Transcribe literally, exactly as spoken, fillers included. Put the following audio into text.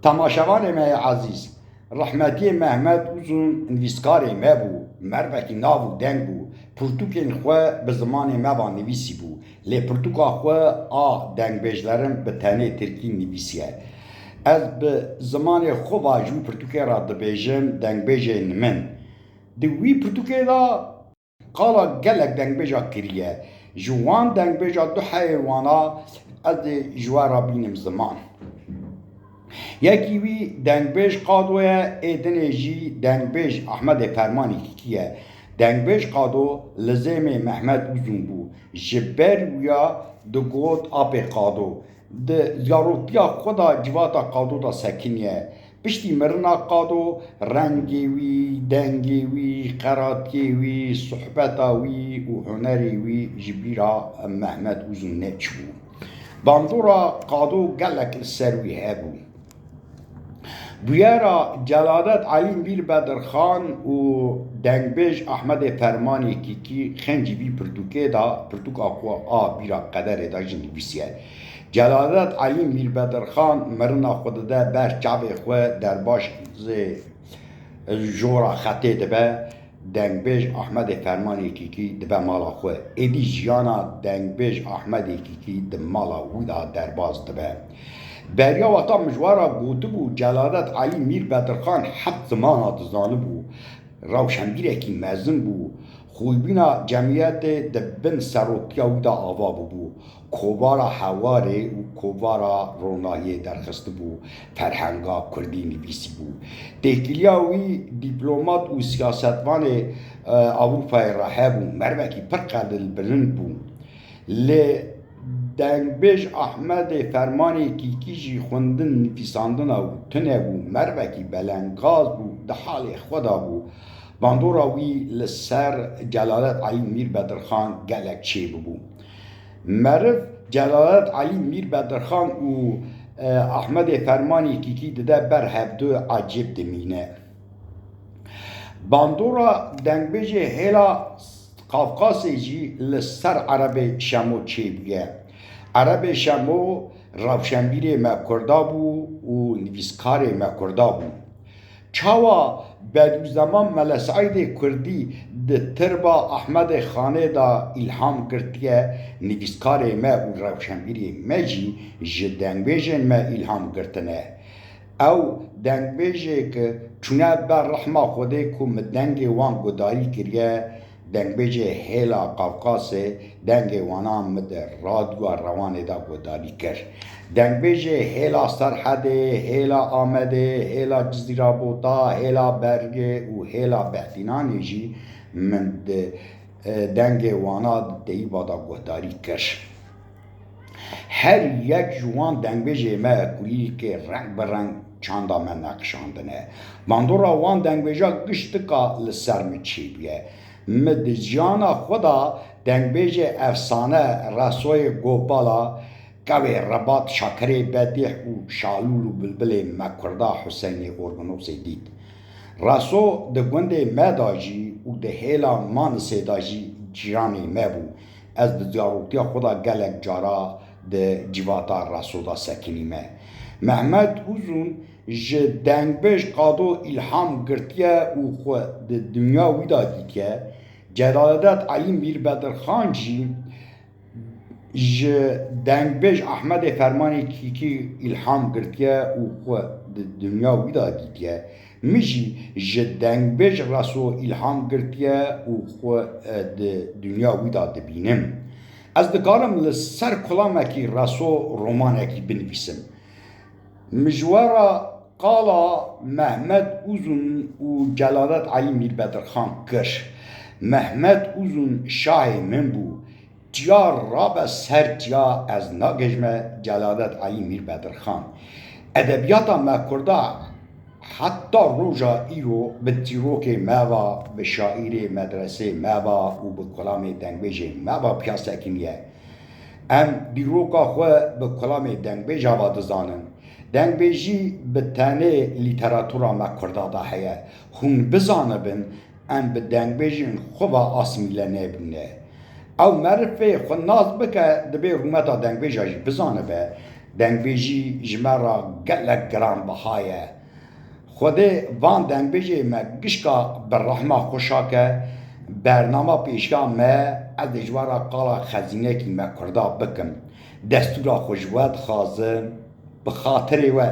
Temaşevanê me yê ezîz, rehmetiyê Mehmet Uzun nivîskarê me bû, mervekî nav û deng bû, pirtûkên xwe bi zimanê me va nivîsîbû, lê pirtûka xwe a Dengbêjlerim bi tenê tirkî nivîsiye. Ez bi zimanê xwe va ji wî pirtûkê re dibêjim, Dengbêjên min. Di wî pirtûkê de qala gelek dengbêja kiriye. Ji wan dengbêja du heyê wana ez ê ji we re bînim ziman. Yekî wî dengbêj Qado ye, ê dinê jî dengbêj Ahmedê Fermanê Kîkî ye. Dengbêj Qado li zêmê Mehmet Uzun bû. Ji ber wîya digot Apê Qado. Di zaroktiya xwe de civata Qado de sekiniye. Piştî mirina Qado rengê wî, dengê wî, qeratiyê wî, sohbeta wî û hunerê wî ji bîra Mehmet Uzun neçûbû. Bandora Qado gelek li ser wî hebû. Bûyera Celadet Elî Mîr Bedirxan û dengbêj Ahmedê Fermanê Kîkî xencî vî pirtûkê de, pirtûka xwe a Bîra Qederê de jî nivîsiye. Celadet Elî Mîr Bedirxan mirina xwe dide ber çavê xwe, derbazê jora xetê dibe, dengbêj Ahmedê Fermanê Kîkî dibe mala xwe. Êdî jiyana dengbêj Ahmedê Kîkî di mala wî de derbaz dibe. Beriya wexta min ji we re gotibû, Celadet Elî Mîr Bedirxan heft zimana dizanibû, rewşenbîrekî mezin bû, xwîbîna cemiyetê di bin seroktiya wî de ava bûbû. Kovara Hewarê û Kovara Ronahiyê derxistibû, ferhenga kurdî nivîsîbû. Têkiliya wî dîplomat û siyasetvanê, e, Ewropayê re hebû, mervekî pir qedilbilind bû. Lê dengbêj Ahmedê Fermanê Kîkî jî xwendin nivîsandina wî tune bû, mervekî belengaz bû, di halê xwe de bû. Bandora wî li ser Celadet Elî Mîr Bedirxan gelek çêbûbû. Meriv Celadet Elî Mîr Bedirxan û, e, Ahmedê Fermanê Kîkî dide ber hevdu ecêb dimîne. Bandora dengbêjê hêla Qafqasê jî li ser Erebê Şemo çêbûye. Erebê Şemo rewşenbîrê me Kurda bû û nivîskarê me Kurda bû. Çawa Bedûzeman Mele Seîdê Kurdî di tirba Ahmedê Xanê de îlham girtiye, nivîskarê me û rewşenbîrê me jî ji dengbêjên me îlham girtine. Ew dengbêjê ki çûne ber rehma Xwedê ku min dengê wan guhdarî kiriye, dengbêjê hêla Qafqasê dengê wana min di radyoya Rewanê de guhdarî kir. Dengbêjê hêla Serhedê, hêla Amedê, hêla Cizîra Bota, hêla Bergê û hêla Behtînanê jî min di, e, dengê wana di teyîba de guhdarî kir. Her yek ji wan dengbêjê me kulîlkê reng bi reng çanda me neqişandine. Bandora wan dengbêja giştika li ser min çêbûye. Min di jiyana xwe de dengbêjê efsane Resoyê Gopala, Kevê Rebat, Şakirê Bedîh û Şalûl û Bilbilê me Kurda Huseynê Orginosê dît. Reso di gundê me de jî û di hêla Manisê de jî cîranê me bû. Ez di zaroktiya xwe de gelek cara di civata Reso de sekinîme. Mehmet Uzun ji dengbêj Qado îlham girtiye û xwe di dinya wî de dîtiye. Celadet Elî Mîr Bedirxan jî ji dengbêj Ahmedê Fermanê Kîkî îlham girtiye û xwe di dinya wî de dîtiye. Min jî ji dengbêj Reso îlham girtiye û xwe, e, di dinya wî de dibînim. Ez dikarim li ser kulamekî Reso romanekî binivîsim. Min ji we re qala Mehmet Uzun û Celadet Elî Mîr Bedirxan kir. Mehmet Uzun şahê min bû. Tiya rabe ser tiya ez nagihîjme Celadet Elî Mîr Bedirxan. Edebiyata me Kurda heta roja îro bi dîrokê me ve, bi şaîrê medresê me ve û bi kulamê dengbêjê me ve piya sekiniye. Em dîroka xwe bi kulamê dengbêja ve dizanin. Dengbêjî bi tenê lîteratura me Kurda de heye. Hûn bizanibin, em bi dengbêjên xwe ve asîmîle nebûne. Ew merivê xwe nas bike, divê rûmeta dengbêja jî bizanibe. Dengbêjî ji me re gelek giranbiha ye. Xwedê van dengbêjê me gişka bi rehma xwe şake, bernama pêşiya me, ez dê ji we re qala xezînekî me kurda bikim. Destûra xwe ji we dixwazim, bi xatirê we.